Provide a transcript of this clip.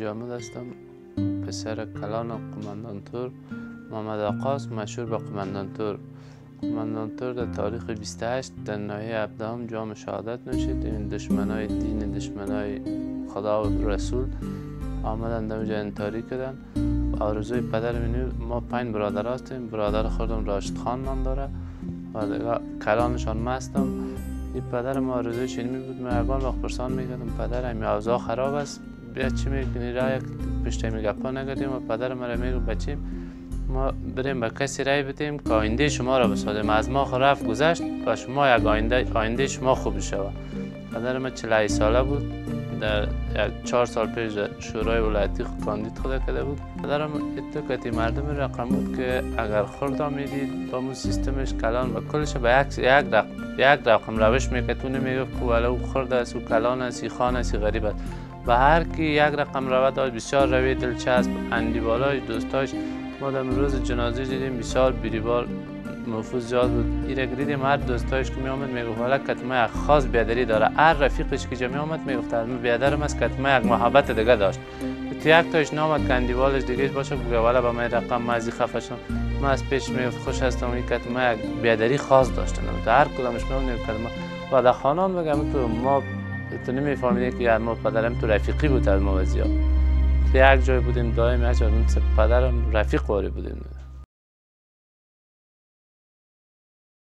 حاجی احمد هستم، پسر کلان قماندان تور محمد آقاس، مشهور به قماندان تور. قماندان تور در تاریخ 28 در ناحیه 17 جام شهادت نوشید. این دشمنای دین، دشمنای خدا و رسول آمدن در اونجا انتحاری کردن. آرزوی پدر منو، ما 5 برادر هستیم. برادر خودم راشد خان نام داره و دیگه کلانشان ما هستم. این پدر ما آرزویش اینمی بود، من یگان وقت پرسان میکردم پدر همی اوضاع خراب است، بیا چی میکنی رای پشت همی گپا نگردیم. و پدر مرا میگه بچیم ما بریم به کسی رای بدیم که آینده شما را بسازیم، از ما خو رفت گذشت و شما یک آینده شما خوب شود. پدر ما 48 ساله بود، در یک 4 سال پیش در شورای ولایتی کاندید خود کرده بود. پدرم اتو کتی مردم رقم بود که اگر خورد میدید با مون سیستمش کلان و کلش به یک رقم روش میکرد. تو نمیگفت که ولو خورد است و کلان است، خان است، غریب است. و هر کی یک رقم روه داشت، بسیار روی دلچسب، اندیوالای دوستاش. ما در روز جنازه دیدیم بسیار بیریبار نفوذ زیاد بود. ایره دیدیم هر دوستایش که می آمد میگفت حالا کتمه یک خاص بیادری داره. هر رفیقش که می آمد میگفت من بیادرم است، کتمه یک محبت دیگه داشت. تو یک تاش نامد که اندیوالش دیگه باشه بگه والا با من رقم ما از خفه شدم، من از پیش میگفت خوش هستم. این کتمه یک بیادری خاص داشتن. تو هر کدامش می کتمه و در خانه بگم تو ما تو نمیفهمیدی که ما پدرم تو رفیقی بود از ما وزیا. تو یک جای بودیم دائم، یک جای پدرم رفیق واری بودیم.